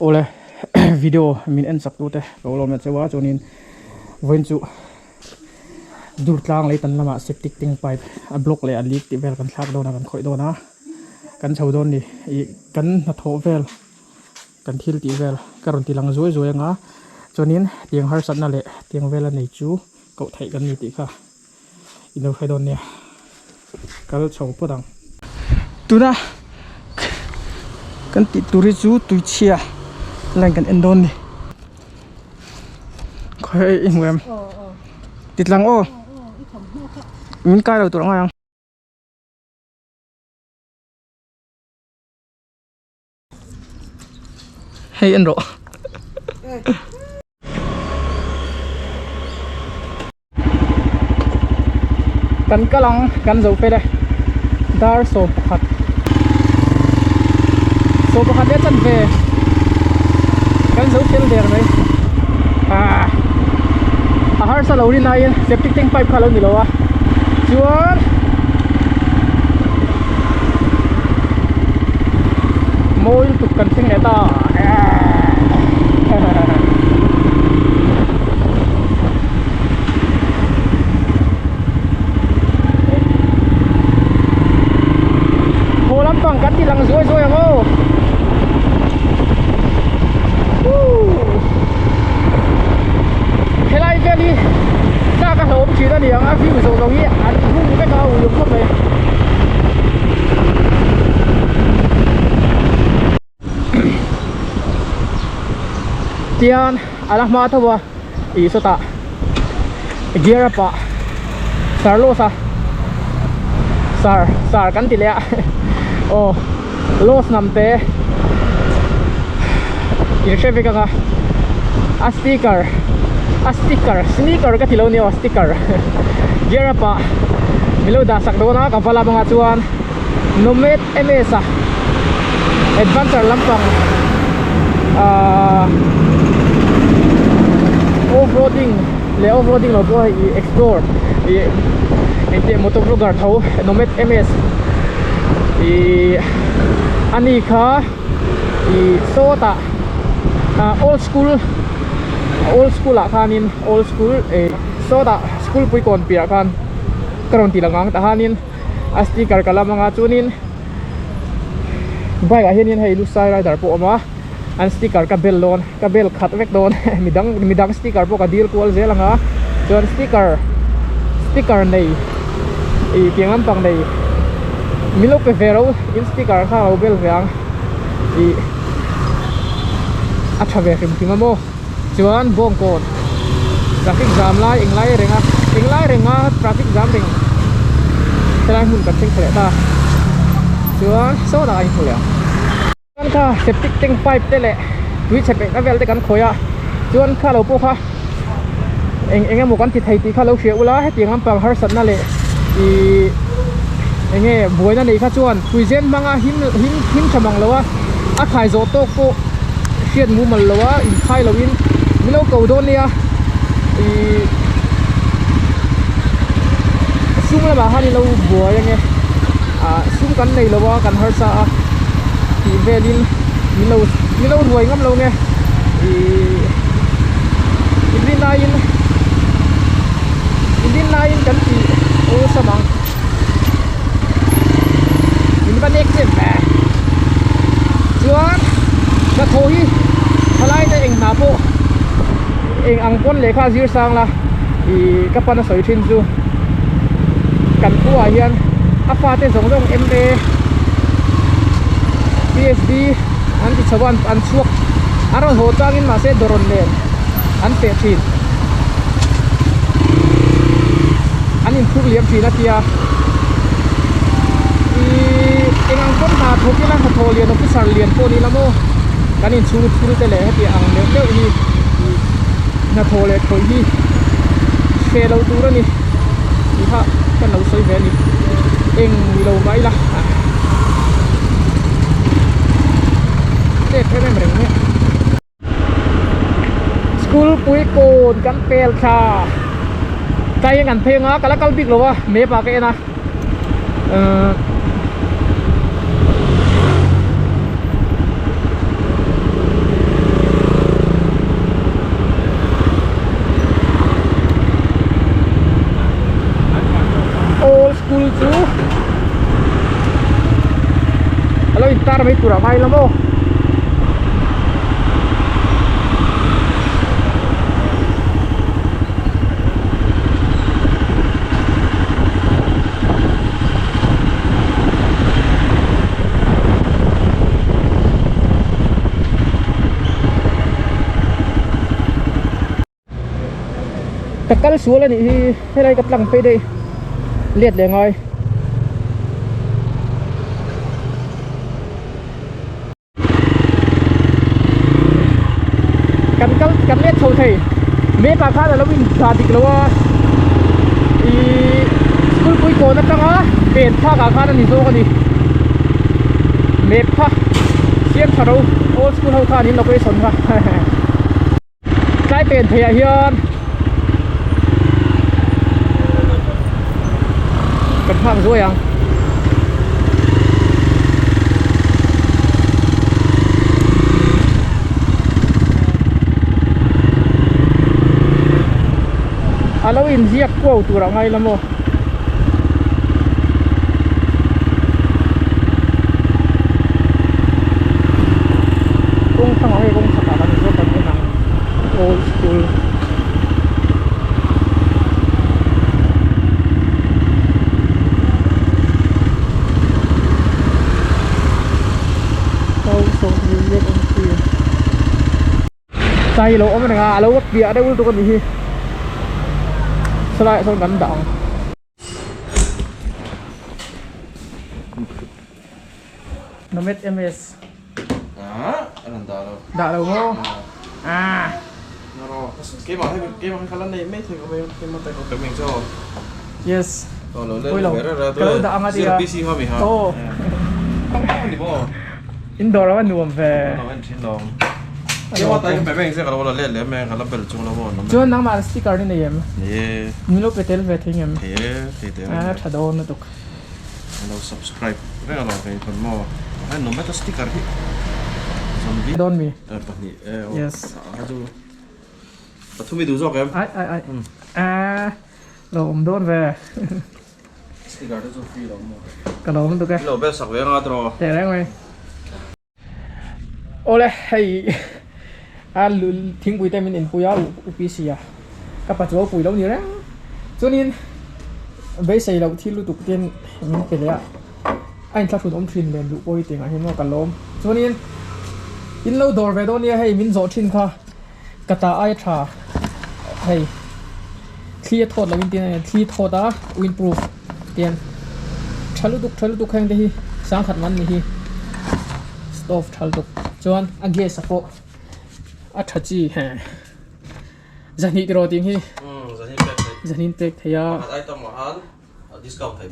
Awle video min en chak tute ka lo lawm leh cheu a chuanin vawiin chu dur tlang lei tan lamah septic tank pipe a block leh a leak tih vel kan thlak dawn a kan khawih dawn a kan chho dawn ni ih kan hnathawh vel kan thil tih vel ka rawn ti lang zuai zuai anga chuanin tiang harsatna leh tiang vel a nei chu koh theih kan ni tih kha. I lo hre dawn nia kal chho phawt ang. Tuna kan tih tur hi chu tuichhia line kan en dawn ni. Khawi i hmu em? Ti tlang aw. Min kai lo tur a ngai ang. Hei en rawh. Kan kal ang kan zo fel e dar 11 11 leh chanve kan zo fel der mai ah a harsa lo rin aiin septic tank pipe kha a lo ni lo a chuan Mawi lutuk kan thleng leh ta Haw lampang kan ti lang zuai zuai ang aw Helai vel hi tlak a hlauhawm thin a ni ang a view zawng zawng hi an hung vek a uluk khawp mai. Tian a la hma tho a ih sawtah gear up ah sar loss a sar sar kan ti leh a aw loss nam te in hre vek ang a a sticker a sticker sneaker ka ti lo nia aw sticker gear up ah min lo dah sak dawn a ka va lam anga chuan Nomad MS a adventure lampang ahh off roading leh off roading lo pawh hei ih explore ih engteh motor vlogger tho Nomad MS ih ani kha ih sawtah ah old school old school ah khanin old school eh sawtah school pui kawn piah khan ka rawn ti lang ang tah hanin. A sticker ka lam anga chuanin bike ah hianin hei lusai rider pawh a awm a an sticker ka bel dawn ka bel khat vek dawn midang midang sticker pawh ka dil kual zel anga chuan sticker sticker nei ih tiang lampang nei min lo pe ve ro in sticker kha a lo bel ve ang ih a tha ve hrim hrim a maw chuan bawngkawn traffic jam lai englai renga englai renga traffic jam reng helai hmun kan thleng thla leh ta chuan sawtah a inhmu leh ang chuan kha septic tank pipe te leh tui chhe peihna vel te kan khawi a chuan kha lo pawh kha eng eng emaw kan ti thei tih kha lo hria ula hetiang lampang harsatna leh ihh enge buaina nei kha chuan puizen hmanga him him him tha mang lo a a khai zawh tawk pawh hriat mumal lo a inkhai lo in min lo ko dawn nia ihh sum lamah khan in lo buai ange ah sum kan nei lo a kan harsa a tih velin min lo min lo ruai ngam lo nge ihh inrinaiin inrinaiin kan tih awlsam ang. Min va nek chem ve chuan hnathawh hi thalai te eng hna pawh eng ang pawn lehkha a zir sang la ih ka pan a sawi thin chu kan khuaah hian a fate zawng zawng M_A P_H_D an ti chho a an chhuak an rawn haw changin mahse dawrawn nen an feh thin. An inphur liam thin a tia ihh eng ang pawn hna thawk ila hnathawh lian officer lian pawh ni ila maw kan inchhung thil te leh heti ang deuh deuh hi ih hnathawh leh khawih hi hreh loh tur a ni tih kha ka lo sawi ve a ni eng ni lo mah ila chet em em reng mai a. School pui kawn kan pel thla tlai an phei anga ka la kal bik lo a map ah ka en a ahh turah ngai la maw. Ka kal sual a nih hi helai ka tlang phei daih let leh ngai. Kan kal kan let chho thei map ah khan a lo in thla dik lo a ihh school pui kawn atanga pen thlak ah khan a ni zawk a ni map kha siam tha ro old school ho khan in location kha tlai pen phei ah hian kan nghak zuai ang. A lo inziak kuau tur a ngai la maw. Kawng thlang ah hei kawng chhak ah kan zawt ang en ang old school. Chai lo awm reng a a lo piah deuh lutuk a nih hi sawlai ah sawn kan dah ang. Nomad MS dah lo maw ah. Yes pawilo ka lo dah ang a tia aw in dawr a va nuam ve chuan nangmah sticker ni nei em min lo pe tel ve thei ngem a tha dawn lutuk dawn mi yes. A thumi duh zawk em? Ai ai ai. A lo awm dawn ve. Sticker te chu free lo maw? Ka lo awm tuk e. Lo bel sak ve anga tawh. Teh reng mai. Awle hei a thingpui te min inpui a UPC a ka pa chu a pui lo ni reng. Chuanin beisei loh thil lutuk ten min pe leh a a inthlahrun awm thin len luh pawh hi tih ngah hian maw ka lawm. Chuanin in lo dawr ve dawn nia hei min zawh thin kha. Ka ta ai tha hei thli a thawt loin tin a thli thawt a wind proof tian tha lutuk tha lutuk heng te hi sangkhat man ni hi stove tha lutuk chuan a gas a pawh a tha chi he zahnih tiraw tih hi zahnih pek thei a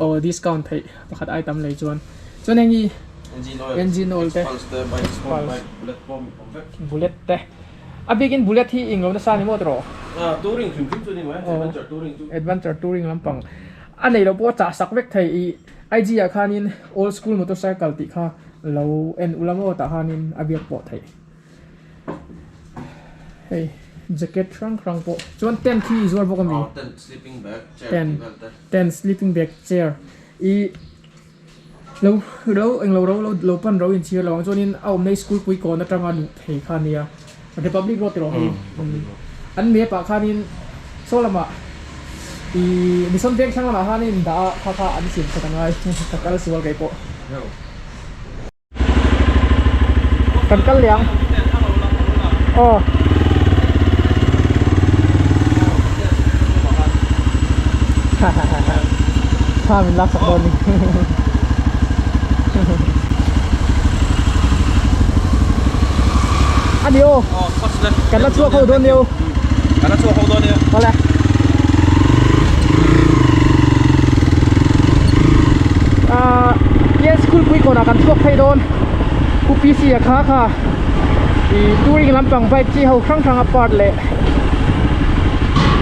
aw discount theih pakhat item lei chuan chuan heng hi engine oil te bullet te a bikin bullet hi eng lo nasa ni maw tiraw adventure touring lampang a nei lo pawh a chah sak vek thei ih IG ah khanin old school motorcycle tih kha lo en ula maw tah khanin a biak pawh theih. Hei jacket hrang hrang pawh chuan tent hi i zuar bawk ami? Aw tent sleeping bag chair Tent tih vel te. Tent sleeping bag chair i lo lo englo ro lo lo pan ro inchhir lo ang chuanin a awmna hi school pui kawn atanga luh thei kha ania Republic road erawh hei an map ah khanin saw lamah i Mission veng thlang lamah khanin dah a kha kha an siam that angai ka kal sual kei pawh. Kan kal leh ang aw ha min lak sak dawn ni a ni aw kan la chhuak ho dawn ni aw kan la chhuak ho dawn ni awle ah yes school pui kawnah kan chhuak phei dawn u PC a kha kha ih touring lampang bike chi ho hrang hrang a part leh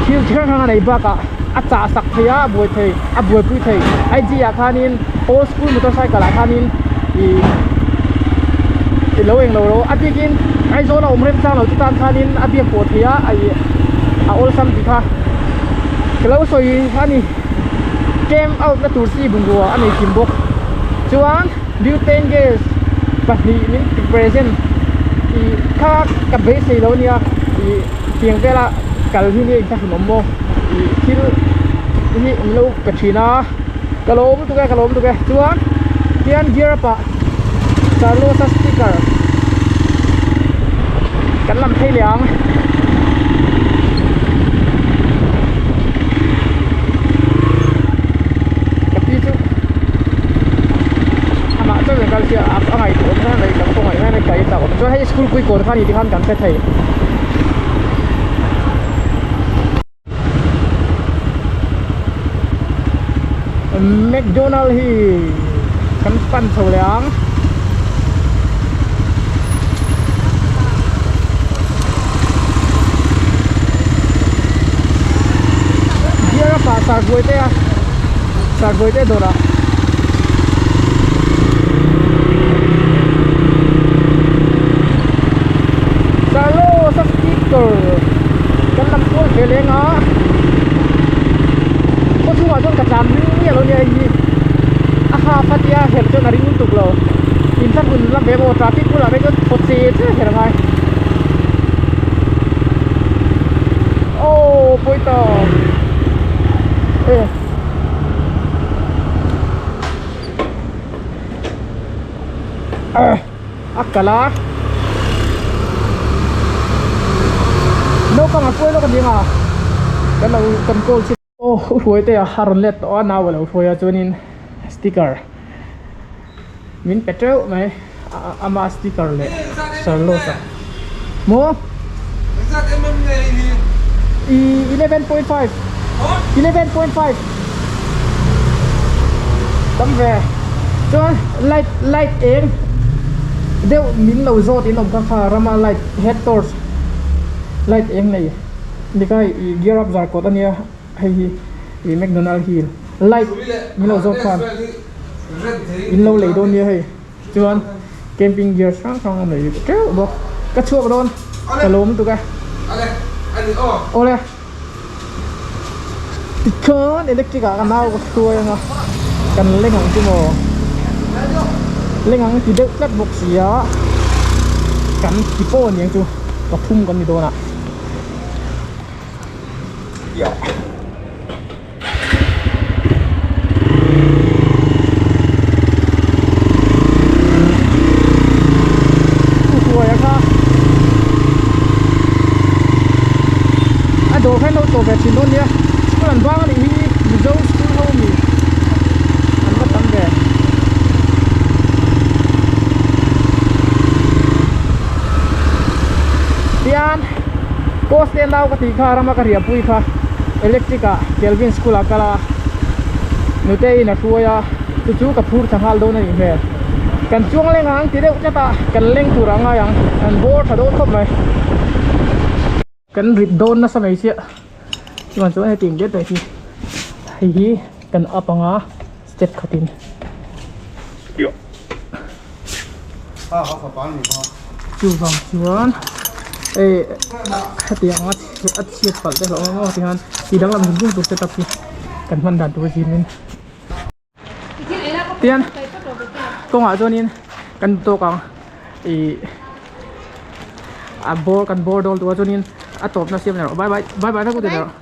thil chi hrang hrang a nei bakah a chah sak thei a a buai thei a buaipui thei IG ah khanin old school motorcycle ah khanin ih i lo englo ro a bikin Aizawl a awm remchang lo chu tan khanin a biak pawh thei a a ih a awlsam tih kha ka lo sawi a ni camp out na tur chi bungrua a nei kim bawk chuan butane gas. pahnih min ti present ih kha ka beisei lo ania ih tiang vela kal hi nia inthlahrun awm maw ih thil hi an lo pe thin a ka lawm lutuk e ka lawm lutuk e chuan tian gear up ah Carlos a sticker kan lam phei leh ang. Ka pi chu amah chuan kal sia a ngaihtuah awm khan ka khawngaih mai mai kai tak awm chuan hei school pui kawn kha ni tikhan kan hre thei. McDonald hi kan pan chho leh ang. Gear up ah sarbuai te a sarbuai te dawrah. Carlos a speaker kan lam kual ve leng a khaw chhungah chuan ka tlan ring miah lo nia hei hi a half a tia herh chuan a ring lutuk lo in thla hun lam ve maw traffic bulah phei chuan thaw che che her a ngai aw pawi ta e. A kal a naupang a hruai lawk a ni ang a kan lo kan call chhin aw u hruai te a rawn let tawh a nau a lo hruai a chuanin sticker min pe teuh mai ama sticker leh Sherlock a maw i 11.5 11.5 tam ve chuan light light eng deuh min lo zawt in awm kha kha rama light head torch light eng nei nikai ih gear up zar kawt ania hei hi ih mcdonald hi light min lo zawt khan in lo lei dawn nia hei. Chuan camping gear hrang hrang a nei teuh bawk. Ka chhuak dawn ka lawm lutuk e. Awle. Tikhan electric ah ka nau ka hruai anga kan leng ang chu maw. Leng ang ti deuh tlat bawk si a. Kan ti pawh a niang chu pathum kan ni dawn a. Huaia kha a dawr kha an lo tlawh ve thin dawn nia school an bang anih hi Mizo school ho ami an va tam ve. Tian post te nau ka tih kha rama ka riahpui kha electric ah Kelvin school ah kal a nute in a hruai a chu chu ka phur thla nghal dawn a nih hmel kan chuang leng ang ti deuh tlat a kan leng tur ah ngai ang an bawr tha dawn khawp mai kan rit dawn nasa mai chiah chuan chuan heti ang deuh hi hei hi kan up anga step khatin chuvang chuan hei hetiang a a chhiat palh te hlauh ang ti hian ti danglam zung zung tur setup hi kan hman dan tur zin in tian kawngah chuanin kan tawk ang ih a bawr kan bawr dawn tur a chuanin a tawpna siam leh rawh bye bye bye bye vek u ti leh rawh.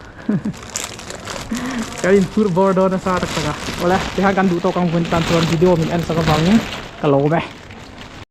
Kan inphur bawr dawn nasa tak tak a awle tikhan kan duh tawk ang vun tan chuan video min en sak avangin ka lawm e.